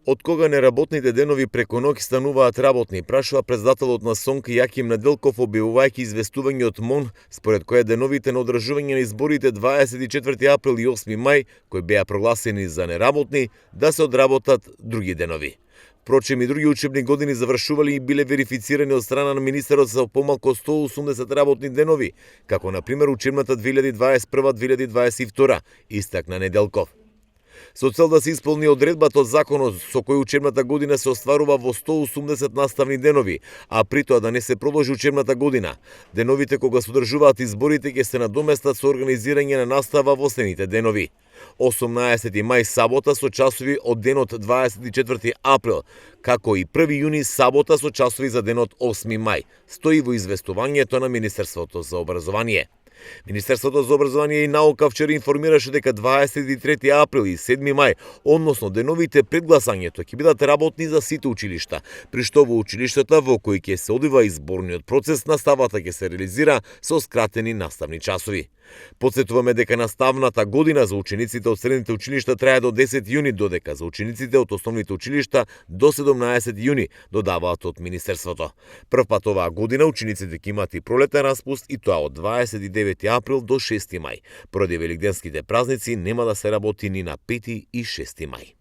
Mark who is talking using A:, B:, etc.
A: Од кога неработните денови преку ноќ стануваат работни, прашува председателот на СОНК Јаким Неделков, објавувајќи известување од МОН, според кое деновите на одржување на изборите 24 април и 8 мај, кои беа прогласени за неработни, да се одработат други денови. Впрочем, и други учебни години завршували и биле верифицирани од страна на министерот за помалку 180 работни денови, како на пример учебната 2021-2022, истакна Неделков. Со цел да се исполни одредбата од законот со кој учебната година се остварува во 180 наставни денови, а при тоа да не се продолжи учебната година, деновите кога се одржуваат изборите ќе се надоместат со организирање на настава во следните денови. 18 мај сабота со часови од денот 24 април, како и 1 јуни сабота со часови за денот 8 мај, стои во известувањето на Министерството за образование. Министерството за образование и наука вчера информираше дека 23 април и 7 мај, односно деновите пред гласањето, ќе бидат работни за сите училишта, при што во училиштата во кои ќе се одвива изборниот процес, наставата ќе се реализира со скратени наставни часови. Потсетуваме дека наставната година за учениците од средните училишта трае до 10 јуни, додека за учениците од основните училишта до 17 јуни, додаваат од Министерството. Првпат оваа година учениците ќе имат и пролетен распуст, и тоа од 29 април до 6 мај. Поради великденските празници нема да се работи ни на 5 и 6 мај.